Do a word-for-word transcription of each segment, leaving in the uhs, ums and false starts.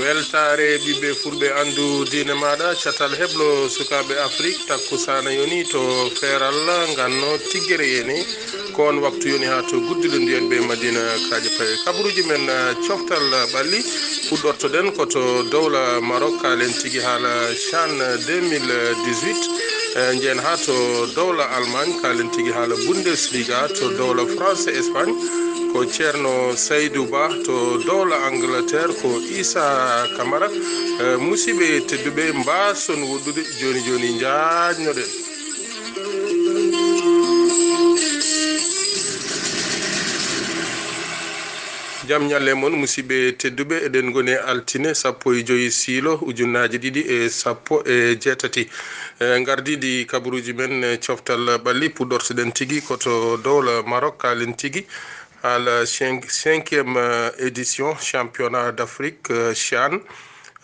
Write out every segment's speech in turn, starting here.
Weltaare ɓiɓɓe fulɓe, anndu diine maaɗa, catal heblo sukaaɓe Afrik, takkusaana yoni to Feeral, nganno tiggere yene, ko on waktu yoni haa to guddiɗo ndiyan ɓe Madina Kaaja Paye. Kabaruuji men, eh, coftal ɓalli, fuɗɗortoɗen ko to dowla Maroc, kaalen tigi haala CHAN deux mille dix-huit. Eh, njehen haa to dowla Allemagne, kaalen tigi haala Bundesliga, to dowla France, Espagne, ko Ceerno Saydou Ba, to dowla Angleterre, ko Issa Camara. Eh, musiɓɓe tedduɓe, mbaason woɗɗude jooni jooni, njaajnoɗen. Jam ñalle mon, musiɓɓe tedduɓe, eɗen ngoni e altine sappo e joy siilo ujunnaaji ɗiɗi e sappo e jeetati. Eh, ngardiiɗi kabaruuji men, eh, coftal ɓalli, puɗɗortoɗen tigi ko to dowla Maroc, kaalen tigi haala cinq, cinquième, eh, édition championnat d'Afrique, eh, CHAN.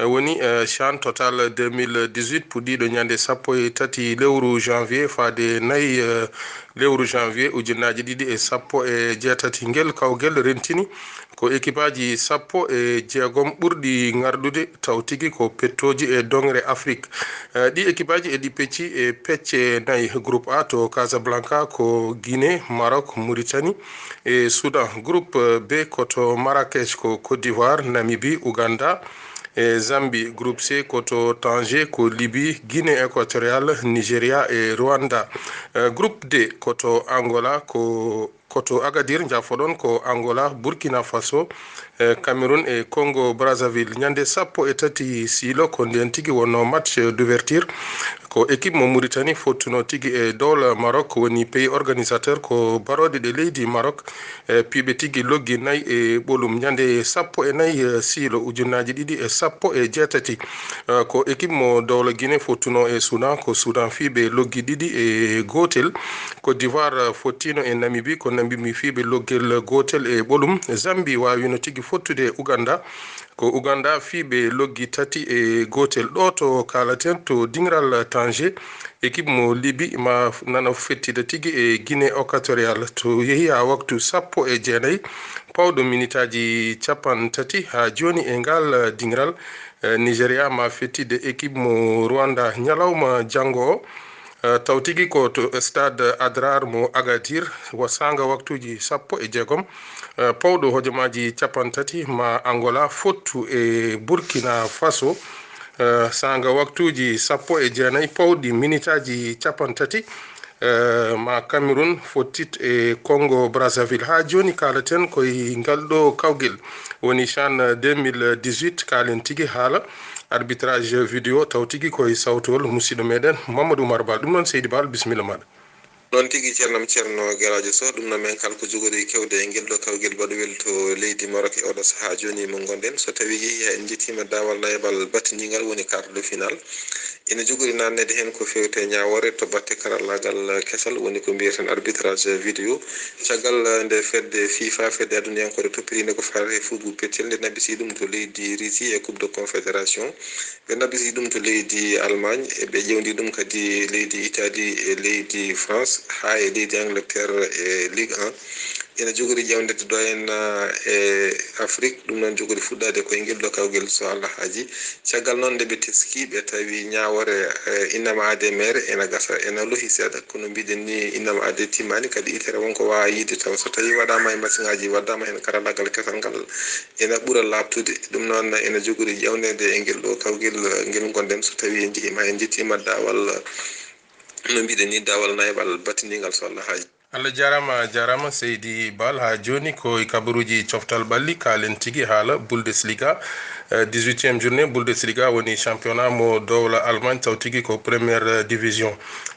Eh, woni, eh, CHAN Total deux mille dix-huit, puɗɗiiɗo ñande sappo e tati lewru janvier faade nayi, eh, lewru janvier ujunnaaji ɗiɗi e sappo e jeetati. Ngel kawgel rentini ko ekipaaji sappo e jeegom ɓurɗi ŋarɗude, taw tigi ko pettooji e doŋre Afrik. Eh, ɗi ekipaaji eɗi pecci e pecce nayi. Groupe A to Casablanca ko Guinée, Maroc, Mauritanie e Soudan. Groupe B ko to Marrakech ko Côte d'Ivoire, Namibie, Ouganda e Zambie. Groupe C ko to Tanger ko Libye, Guinée équatoriale, Nigeria e Rwanda. Eh, groupe D ko to Angola ko ko to Agadir, njafoɗon, ko Angola, Burkina Faso, eh, Cameroun e Congo Brazzaville. Ñande sappo e tati siilo ko nden tigi wonno match d'ouverture. Ko équipe mo Mauritanie fottuno tigi e dowla Maroc, woni pays organisateur, ko barooɗe ɗe leydi Maroc, eh, piiɓe tigi loggi nayi e ɓolum. Ñande sappo e nayi, eh, siilo ujunnaaji ɗiɗi e sappo e jeetati, eh, ko équipe mo dowla Guinée fottuno e Soudan, ko Soudan fiiɓe loggi ɗiɗi e gootel. Côte d'Ivoire, eh, fottino e Namibie, ko Namibie fiiɓe loggel gootel e ɓolum. Zambie wawino tigi fottude e Ouganda, ko Ouganda fiiɓe loggi tati e gootel. Ɗo to kaalaten to diŋral Tanger, équipe mo Libye ma f-, nana fettida tigi e Guinée équatoriale. To yehi haa waktu sappo e jeenayi pawɗo minitaaji capanɗe tati haa jooni e ngal diŋral, eh, Nigeria ma fettide équipe mo Rwanda ñalawma janngo o. Eh, taw tigi ko to stade Adrar mo Agadir, wa saanga waktuuji sappo e jeegom, eh, pawɗo hojomaaji capanɗe tati ma Angola fottu e Burkina Faso. Eh, saanga waktuuji sappo e jeenayi pawɗi minitaaji capanɗe tati, eh, ma Cameroun fottit e Congo Brazzaville. Haa jooni kaalaten koye ngal ɗo kawgel woni CHAN deux mille dix-huit, kaalen tigi haala arbitrage vidéo, taw tigi koye sawtol musiɗɗo meɗen Mamadou Oumar Bal. Ɗum noon, Seydi Bal, bisimilla maɗa. Noon tigi, ceernam ceerno Gelaajo Soh, ɗum noon men kala ko jogori kewde e ngel ɗo kawgel baɗowel to leydi Maroc e oɗo sahaa jooni mo ngonɗen. So tawii yehi haa en njettiima daawal nayaɓal battindiingal, woni quart de finale, ina jogori naatneede heen ko feewti e ñaawoore to batte karallaagal kesal, woni ko mbiyeten arbitrage vidéo. Caggal nde fedde FIFA, fedde aduniyankore toppitiinde ko faati e fuɗgu peccel, nde nabisi ɗum to leydi Russie e Coupe de Confédération, ɓe nabisi ɗum to leydi Allemagne, e ɓe ƴewndi ɗum kadi leydi Italie e leydi France, haa e leydi Angleterre e Ligue un. Ina jogori ƴeewndede ɗo en, eh, e Afrik, ɗum noon jogori fuɗɗaade ko e ngel ɗo kawgel, so Allah haaji. Caggal noon nde ɓe teski, ɓe tawi ñaawoore, eh, innama aade mere ena gasa, ena lohi seeɗa, kono mbiɗen ni innama aade timmaani, kadi itere wonko waawa yiyde taw so tawi waɗaama e masiŋaaji, waɗaama heen karallaagal kesal ngal, ena ɓura laaɓtude. Ɗum noon ena jogori ƴeewneede e ngel ɗo kawgel, eh, ngel ngonɗen, so tawi en njehiima, en njettiima daawal, no mbiɗen ni, daawal nayaɓal battindiingal, so Allah haaji. Allah jaaraama, a jaaraama Seydi Bal. Haa jooni ko e kabaruuji coftal ɓalli, kaalen tigi haala Bundesliga. Eh, dix-huitième journée Bundesliga woni championnat mo dowla Allemagne, taw tigi ko première, eh, division.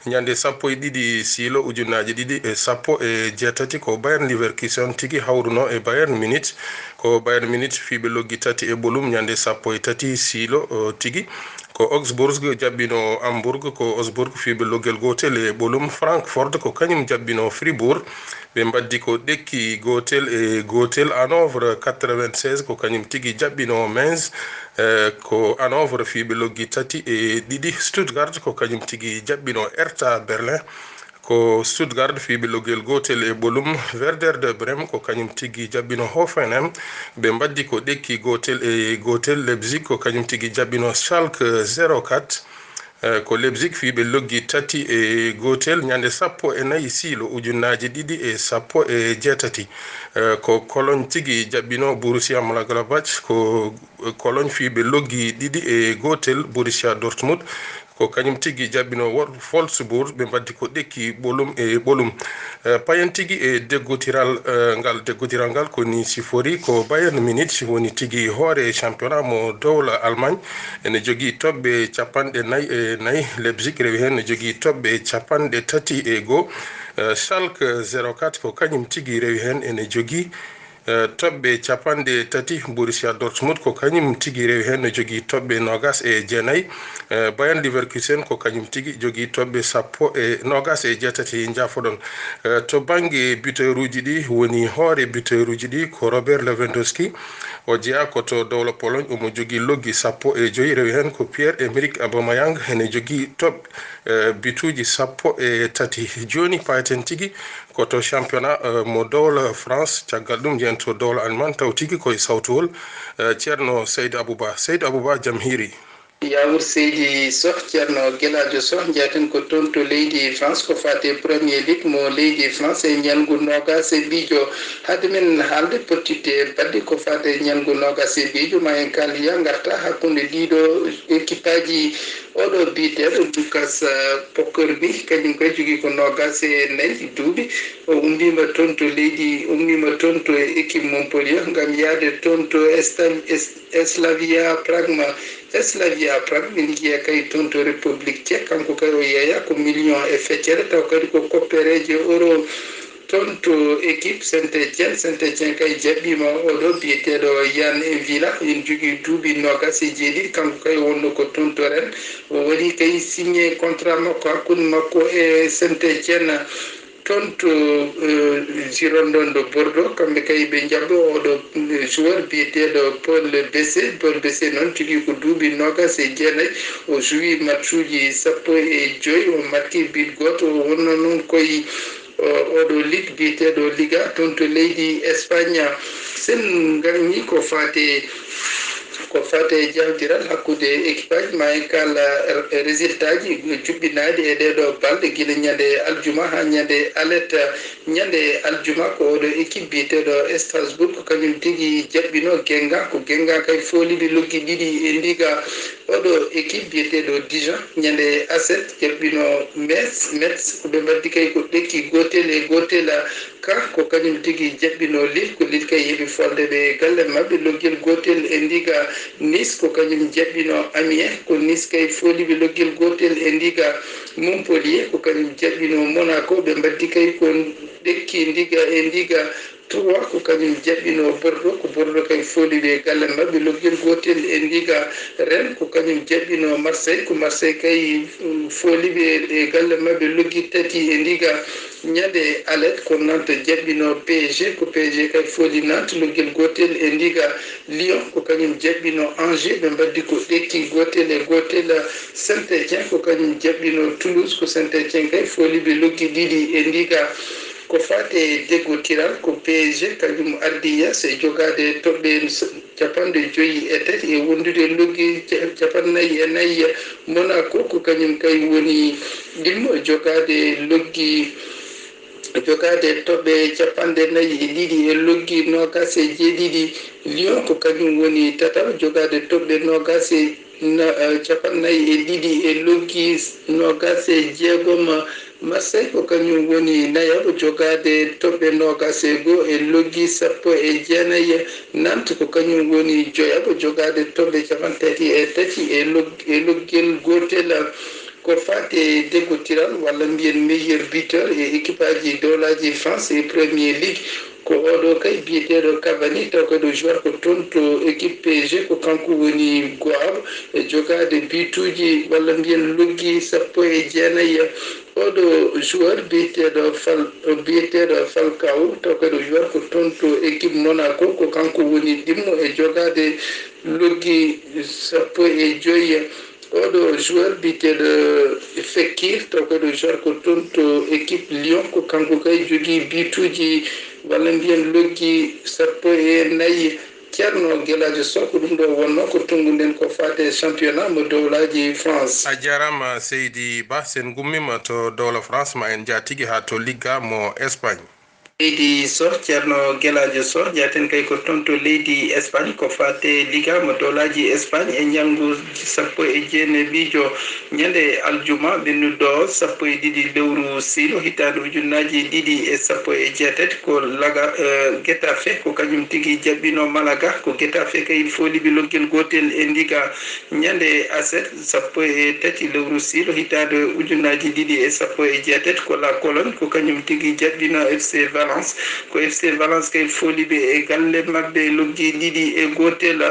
Ñande sappo e ɗiɗi siilo ujunnaaji ɗiɗi e sappo e jeetati ko Bayern Leverkusen tigi hawruno e Bayern Munich. Ko Bayern Munich fiiɓe loggi tati e ɓolum ñande sappo e tati siilo, o, tigi. Ko Augsburg jaɓɓino Hamburg, ko Augsburg fiiɓe loggel gootel e ɓolum. Frankfurt ko kañum jaɓɓino Fribourg. Ɓe mbaddi ko ɗekki gootel e gootel. Hanovre quatre-vingt-seize ko kañum tigi jaɓɓino Mainz. Eh, ko Hanovre fiiɓe loggi tati e ɗiɗi. Stuttgart ko kañum tigi jaɓɓino Hertha Berlin. Ko Stuttgart fiyɓe loggel gootel e ɓolum. Werder de Brem ko kañum tigi jaɓɓino Hoffenheim, ɓe mbaddi ko ɗekki gootel e gootel. Leipzig ko kañum tigi jaɓɓino Schalke zéro quatre. Eh, ko Leipzig fiyɓe loggi tati e gootel ñande sappo e nayi siilo ujunnaaji ɗiɗi e sappo e jeetati. Eh, ko Cologne tigi jaɓɓino Borussia Mönchengladbach, ko Cologne fiyɓe loggi ɗiɗi e gootel. Borussia Dortmund ko kañum tigi jaɓɓino Wol-, Wolfsburg, ɓe mbaddi ko ɗekki ɓolum e ɓolum. Eh, payen tigi e deggotiral, eh, ngal, deggotiral ngal ko ni sifori, ko Bayern Munich woni tigi hoore championnat mo dowla Allemagne, ene jogii toɓɓe capanɗe nayi e nayi. Leipzig rewi heen, ne jogii toɓɓe capanɗe tati e goo. Eh, Schalke zéro quatre ko kañum tigi rewi heen, ene jogii eh, toɓɓe capanɗe tati. Borussia Dortmund ko kañum tigi rewi heen, no jogii toɓɓe noogas e jeenayi. Eh, Bayern Leverkusen ko kañum tigi jogii toɓɓe sappo e noogas e jeetati, njaafoɗon. Eh, to bannge buteeruuji ɗi, woni hoore buteeruuji ɗi ko Robert Lewandowski. O jeyaa ko to dowla Pologne, omo jogii loggi sappo e joyi, rewi heen ko Pierre-Emerick Aubameyang, ene jogii toɓɓe, eh, bituuji sappo e tati. Jooni payaten tigi ko to championnat, eh, mo dowla France. Caggal ɗum njeyen to dowla Allemagne, taw tigi koye sawtowol, eh, Ceerno Seydi Abouba. Seydi Abouba, jam hiiri. Yaawur seydi Soh, Ceerno Gelaajo Soh, njeyaten ko toon to leydi France, ko faati e Premier League mo leydi France e ñalngu noogas e biijo. Hade men haalde pottitde baɗɗi ko faati e ñalngu noogas e biijo, ma en kaal ya ngarta hakkunde ɗiɗo ekipaaji. Oɗo biyeteeɗo Lucas, eh, Pokorbi, kañum koye jogii ko noogas e nayi duuɓi. O ummiima toon to leydi, ummiima toon to équipe Montpellier ngam yahde toon to Estal-, Es-, Slavia Prague ma, Slavia Prague, min njiya kay toon to République Tchèque. Kanko kay o yeeya ko million e feccere, taw kadi ko koppereeje euro. Toon to équipe Saint-Étienne, Saint-Étienne kay jaɓɓiima oɗo biyeteeɗo Yann M'Vila, ene jogii duuɓi noogas e jeeɗiɗi, kanko kay wonno ko toon to Rennes. O waɗi kay signé contrat makko hakkunde makko e Saint-Étienne. Toon to, eh, Girondins de Bordeaux, kamɓe kay ɓe njaɓɓo oɗo, eh, joueur biyeteeɗo Paul Bessé. Paul Bessé noon jogii ko duuɓi noogas e jeenayi. O joui matchuuji sappo e joyi, o marki but gooto, o wonno noon koye o-, oɗo ligue biyeteeɗo Liga toon to leydi Espagne. Sen ngarmi ko faate, ko faate jahdiral hakkunde équipage ma en kala r-, résultat ji juɓɓinaaɗi e ɗeeɗo balɗe gila ñande aljuma haa ñande alet. Ñande aljuma ko oɗo équipe biyeteeɗo Strasbourg ko kañum tigi jaɓɓino Guingamp, ko Guingamp kay fooliɓe loggi ɗiɗi e ndiga. Oɗo équipe biyeteeɗo Dijon ñande aset jaɓɓino Metz. Metz ko ɓe mbaddi kay ko ɗekki gootel e gootel. Caen ko kañum tigi jaɓɓino Lille, ko Lille kay heɓi folde ɓe e galle maɓɓe loggel gootel e ndiga. Nice ko kañum jaɓɓino Amiens, ko Nice kay fooliɓe loggel gootel e ndiga. Montpellier ko kañum jaɓɓino Monaco, ɓe mbaddi kay ko ɗekki ndiga e ndiga. Troyes ko kañum jaɓɓino Bordeaux, ko Bordeaux kay fooliɓe e galle maɓɓe loggel gootel e ndiga. Rennes ko kañum jaɓɓino Marseille, ko Marseille kay, mm, fooliɓe e galle maɓɓe loggi tati e ndiga. Ñande alet ko Nantes jaɓɓino P S G, ko P S G kay fooli Nantes loggel gootel e ndiga. Lyon ko kañum jaɓɓino Angers, ɓe mbaddi ko ɗekki gootel e gootel. Saint-Étienne ko kañum jaɓɓino Toulouse, ko Saint-Étienne kay fooliɓe loggi ɗiɗi e ndiga. Ko faate deggotiral, ko P S G kañum ardi yeeso e jogaade toɓɓe s-, capanɗe joyi e tati e wondude loggi ca-, capanɗe nayi e nayi. Monaco ko kañum kay woni ɗimmo jogaade loggi, jogaade toɓɓe capanɗe nayi e ɗiɗi e loggi noogas e jeeɗiɗi. Lyon ko kañum woni tataɓo jogaade toɓɓe noogas e na-, eh, capanɗe nayi e ɗiɗi e loggi noogas e jeegom. Marseille ko kañum woni nayaɓo jogaade toɓɓe noogas e goo e loggi sappo e jeenayi. Nantes ko kañum woni joyaɓo jogaade toɓɓe capanɗe tati e tati e log-, e loggel gootel. Ko faate deggotiral walla mbiyen meilleur buteur e équipaaji dowlaaji France e Premier League, ko oɗo kay biyeteeɗo Cavani, taw kadi o joueur ko toon to équipe P S G, ko kanko woni go'aɓo e jogaade bituuji walla mbiyen loggi sappo e jeenayi. Oɗo joueur biyeteeɗo Fal-, biyeteeɗo Falcao, taw kadi o joueur ko toon to équipe Monaco, ko kanko woni ɗimmo e jogaade loggi sappo e joyi. Oɗo joueur biyeteeɗo Fekir, taw ko ɗo joueur ko toon to équipe Lyon, ko kanko kay jogii bituuji walla mbiyen loggi sappo e nayi. Ceerno Gelaajo Sow, ko ɗum ɗo wonnoo ko tunnguɗen ko faati e championnat mo dowlaaji France. A jaaraama seydi Ba, sen ngummiima to dowla France ma en njaatigi haa to Liga mo Espagne. Leydi Soh, Ceerno Gelaajo Soh, njaaten kay ko toon to leydi Espagne, ko faate Liga mo dowlaaji Espagne e ñalngu sappo e jeenayiijo, ñande aljuma ɓennuɗo sappo e ɗiɗi lewru siilo hitaande ujunnaaji ɗiɗi e sappo e jeetati, ko Laga, eh, Getafe, ko kañum tigi jaɓɓino Malaga, ko Getafe kay fooliɓe loggel gootel e Liga. Ñande aset, sappo e tati lewru siilo hitaande ujunnaaji ɗiɗi e sappo e jeetati, ko La Cologne, ko kañum tigi jaɓɓino F C Valence. Ko F C Valence kay fooliɓe e galle maɓɓe loggi ɗiɗi e gootel.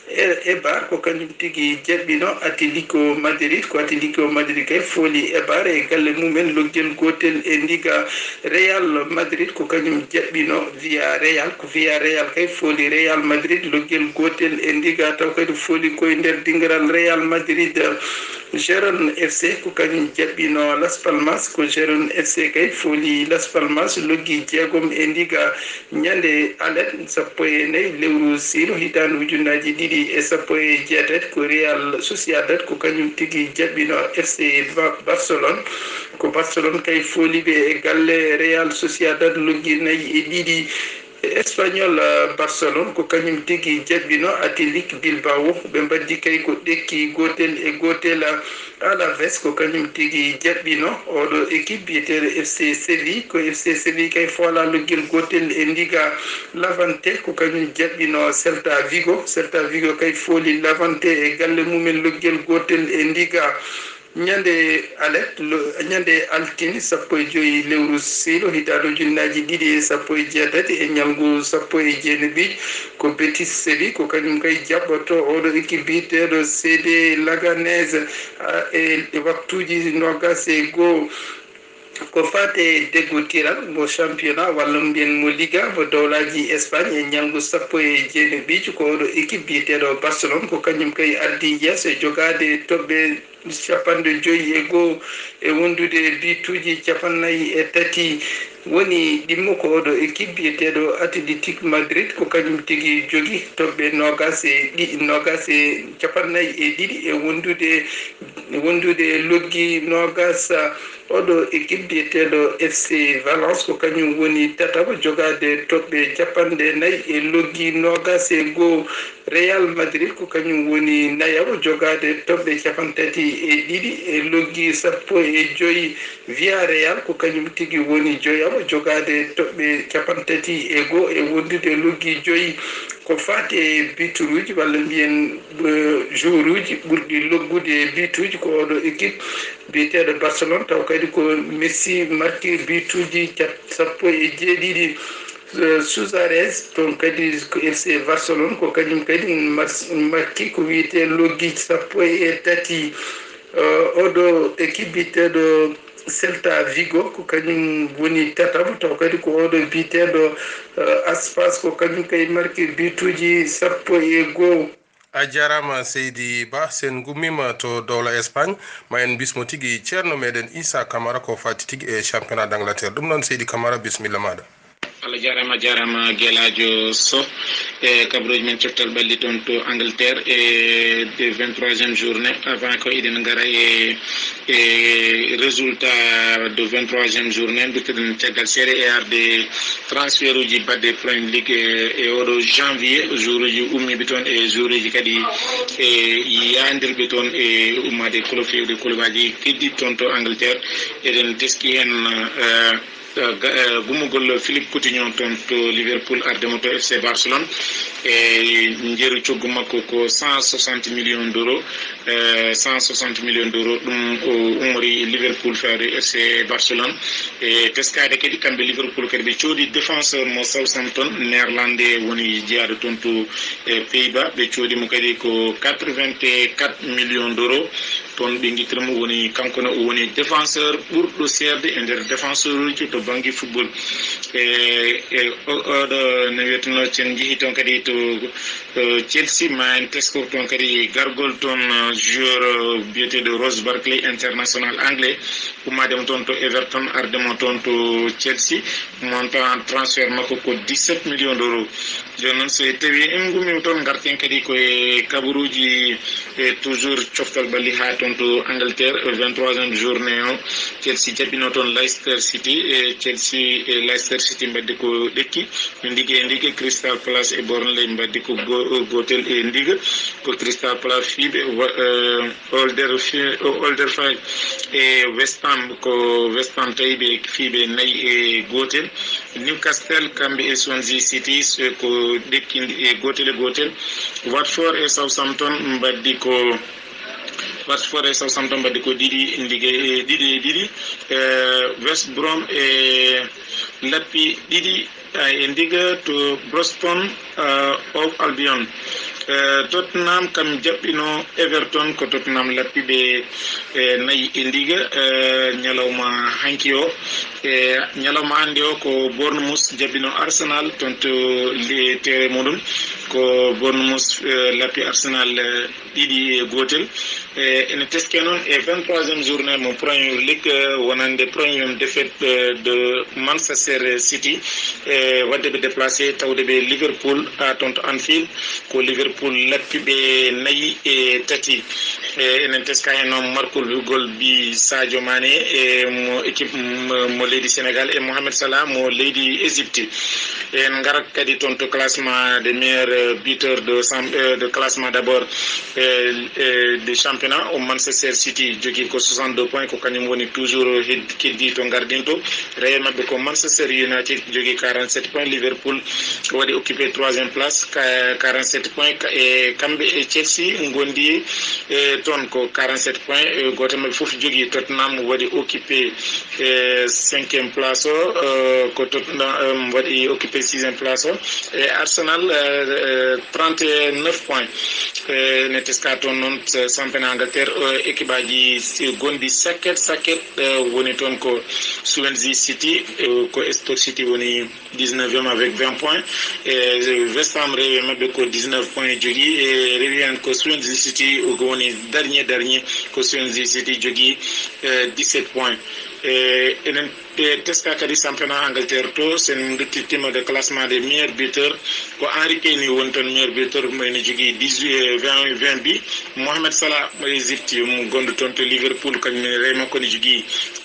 E, Eibar ko kañum tigi jaɓɓino Atletico Madrid. Ko Atletico Madrid kay fooli Eibar e galle mumen loggel gootel e Liga. Real Madrid ko kañum jaɓɓino Villarreal. Ko Villarreal kay fooli Real Madrid loggel gootel e Liga, taw kadi fooli koye nder dingiral Real Madrid. Gérone F C ko kañum jaɓɓino Las Palmas, ko Gérone F C kay fooli Las Palmas loggi jeegom e Liga. Ñande alet sappo e nayi lewru siilo hitaande ujunnaaji ɗiɗi e sappo e jeetati, ko Real Sociedad ko kañum tigi jaɓɓino F C Ba-, Barcelone. Ko Barcelone kay fooliɓe e galle Real Sociedad loggi nayi e ɗiɗi. Espagnol, eh, Barcelone ko kañum tigi jaɓɓino Athletic Bilbao. Ɓe mbaddi kay ko ɗekki gootel e gootel. Alaves ko kañum tigi jaɓɓino oɗo équipe biyeteeɗo F C Séville. Ko F C Séville kay foola loggel gootel e Liga. Levante ko kañum jaɓɓino Celta Vigo. Celta Vigo kay fooli Levante e galle mumen loggel gootel e Liga. Ñande alet, lo-, ñande altine sappo e joyi lewru siilo hitaande ujunnaaji ɗiɗi e sappo e jeetati e ñalngu sappo e jeenayi, ko Betis Séville, ko kañum kay jaɓɓoto oɗo équipe biyeteeɗo C D Leganés, a, e, e waktuuji noogas e goo. Ko faate deggotiral mo championnat walla mbiyen mo Liga mo dowlaaji Espagne e ñalngu sappo e jeenayi, ko oɗo équipe biyeteeɗo Barcelone, ko kañum kay ardi yeeso e jogaade toɓɓe capanɗe joyi e goo e wondude bituuji capannayi e tati. Woni ɗimmo ko oɗo équipe biyeteeɗo Athletic Madrid, ko kañum tigi jogi toɓɓe noogas e ɗi-, noogas e capannayi e ɗiɗi e wondude, wondude loggi noogas. Oɗo équipe biyeteeɗo F C Valence ko kañum woni tataɓo jogaade toɓɓe capanɗe nayi e loggi noogas e goo. Real Madrid ko kañum woni nayaɓo jogaade toɓɓe capantati e ɗiɗi e loggi sappo e joyi. Villarreal ko kañum tigi woni joyaɓo jogaade toɓɓe capantati e goo e wondude loggi joyi. Ko faati e bituuruuji walla mbiyen, eh, joueuruuji ɓurɗi loggude bituuji ko oɗo équipe biyeteeɗo Barcelone, taw kadi ko Messi marki bituuji cap-, sappo e jeeɗiɗi. Eh, Suarez, toon kadi ko F C Barcelone, ko kañum kadi mar-, marki ko wiyetee loggi sappo e tati. Eh, oɗo équipe biyeteeɗo Celta Vigo, ko kañum woni tataɓo, taw kadi ko oɗo biyeteeɗo, eh, Aspas, ko kañum kay marki bituuji sappo e goo. A jaaraama seydi Ba, sen ngummiima to dowla Espagne, ma en mbismo tigi ceerno meɗen Issa Camara ko faati tigi e championnat d'Angleterre. Ɗum noon seydi Camara, bisimilla maaɗa. Allah jaaraama, jaaraama Gelaajo Soh. E kabaruuji men coftal ɓalli toon to Angleterre e, e vingt-troisième journée avant ko eɗen ngara e, e résultat de vingt-troisième journée, mbirteɗen caggal seeɗa e arde transfert uji baɗɗe Premier League e, e oɗo janvier, joueuruji ummiiɓe toon e joueuruji kadi e yaandirɓe toon e ummaade club fewde clubaji keddi toon to Angleterre. Eɗen teski heen, eh, eh, ga-, eh, gummugol Philippe Coutinho toon to Liverpool, arde mo to F C Barcelone. E njeru coggu makko ko cent soixante millions d'euros. Eh, cent soixante millions d'euros, ɗum o ummori Liverpool fewde F C Barcelone. E teskaade kadi, kamɓe Liverpool kadi ɓe coodi défenseur mo Southampton, néerlandais, woni jeyaaɗo toon to, eh, Pays-Bas. Ɓe coodi mo kadi ko quatre-vingt-quatre millions d'euros. Toon ɓe ngittirmo woni kanko ne o woni défenseur ɓurɗo seerde e nder défenseur uji to bannge football. E e oɗo no wiyeteno sen njehi toon kadi to Chelsea, ma en tesko toon kadi gargol toon joueur biyeteeɗo Ross Barkley, international anglais, ummaade mo toon to Everton, arde mo toon to Chelsea. Montant transfert makko ko dix-sept millions d'euros. Jooni noon, so tawii en ngummiima toon, ngarten kadi ko e kabaruuji, e toujours coftal ɓalli haa toon to Angleterre, e vingt-troisième journée o, Chelsea jaɓɓino toon Leicester City, e Chelsea e Leicester City mbaɗdi ko ɗekki, Ndiga e Ndiga, Crystal Palace e Burnley mbaɗdi ko go-, gootel e Ndiga, ko Crystal Palace fii ɓe wa-, eh, Older fi-, Older Five e West Ham, ko West Ham tawi ɓe fii ɓe nayi e gootel. Newcastle kamɓe e Swansea City, so ko ɗekkindi e gootel e gootel. Watford e Southampton mbaɗdi ko, Watford e Southampton mbaɗdi ko ɗiɗi Ndiga e, ɗiɗi e ɗiɗi. Eh, West Brom e lappi ɗiɗi, eh, e Ndiga to Boston, eh, of Albion. Eh, Tottenham kam jaɓɓino Everton, ko Tottenham lappi ɓe, eh, nayi e Ndiga, eh, ñalawma hanki o. E ñalawma hannde o ko Bournemouth jaɓɓino Arsenal toon to le-, terrain muɗum. Ko Bournemouth, eh, lappi Arsenal, eh, ɗiɗi e gootel. E ene teske noon e vingt-troisième journée mo Premier League, eh, wonande première défaite, eh, de Manchester City. E waɗde ɓe déplacé tawde ɓe Liverpool, ah, toon to Anfield. Ko Liverpool lappi ɓe nayi e tati. E enen teska heen noon markol gol bi Sadio Mané e mo équipe mo, mo leydi Sénégal e Mohamed Salah mo leydi Égypte. En ngarat kadi toon to classement des meilleurs, euh, buteurs de sam-, euh, de classement d'abord, euh, euh, du championnat. O Manchester City jogii ko soixante-deux points, ko kañum woni toujours hed-, keddi to ngardinto. Real maɓɓe ko Manchester United jogii quarante-sept points. Liverpool waɗi occupé troisième place, ka-, quarante-sept points. Ka-, e kamɓe e Chelsea ngondi, e toon ko quarante-sept points. E gooto maɓɓe fof jogii. Tottenham waɗi occupé, e cinquième place o, e ko Tottenham, e waɗi occupé sixième place o. E Arsenal, e, e trente-neuf points. E ne teska toon noon, e, championnat Angleterre, e, équipe aji si-, gonɗi sakket, sakket, e, woni toon ko Swansea City, e, ko Stoke City woni dix-neuvième avec vingt points. E West Ham rewi maɓɓe ko dix-neuf points jogii. E rewi heen ko Swansea City ko woni dernier, dernier ko Swansea City jogii, e, dix-sept points. E enen E teska kadi championnat Angleterre to, sen nduttittima de classement des meilleurs buteurs, ko Henry Kane woni toon meilleur buteur, mo ene jogii dix-huit, eh, vingt, vingt bi. Mohamed Salah mo Égypte, mo gonɗo toon to Liverpool, kañum ne rewi makko ne jogii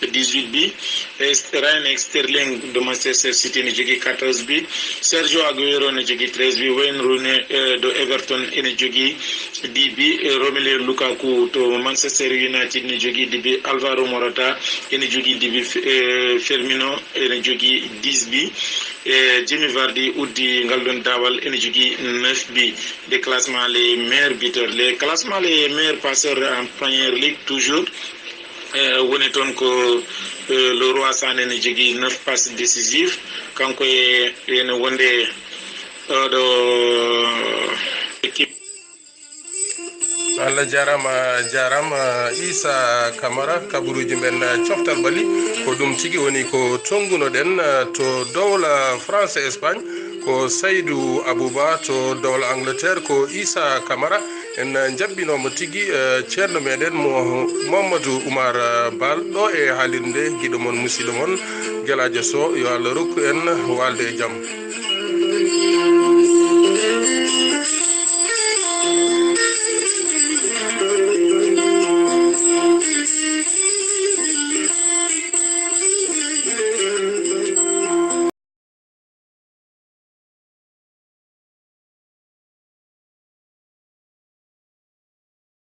dix-huit bi. E St-, Raheem Sterling de Manchester City ne jogii quatorze bi. Sergio Aguero ne jogii treize bi. Wayne Rooney, eh, de Everton ene jogii dix bi. Eh, Romelu Lukaku to Manchester United ne jogii dix bi. Alvaro Morata ene jogii dix bi. F-, eh, Firmino ene jogii dix bi. E Jamie Vardy uddi ngal ɗon daawal, ene jogii neuf bi. De classement les meilleurs buteurs, les classement les meilleurs passeurs en Première Ligue toujours. Eh, woni toon ko, eh, Leroy Sané ne jogii neuf passes décisives. Kanko e, ene wonde oɗo équipe. Allah jarama, jarama Issa Camara, kabaruji men, eh, coftal ɓali. Ko ɗum tigi woni ko tonngunoɗen, eh, to dowla France e Espagne. Ko Saydou Abouba, to dowla Angleterre ko Issa Camara. En, eh, jaɓɓinomo tigi, eh, ceerno meɗen mo Mamadou Oumar, eh, Bal ɗo e haalirde giɗo mon, musidɗo mon Gueladio Sow. Yo Allah rokku en walde e jam.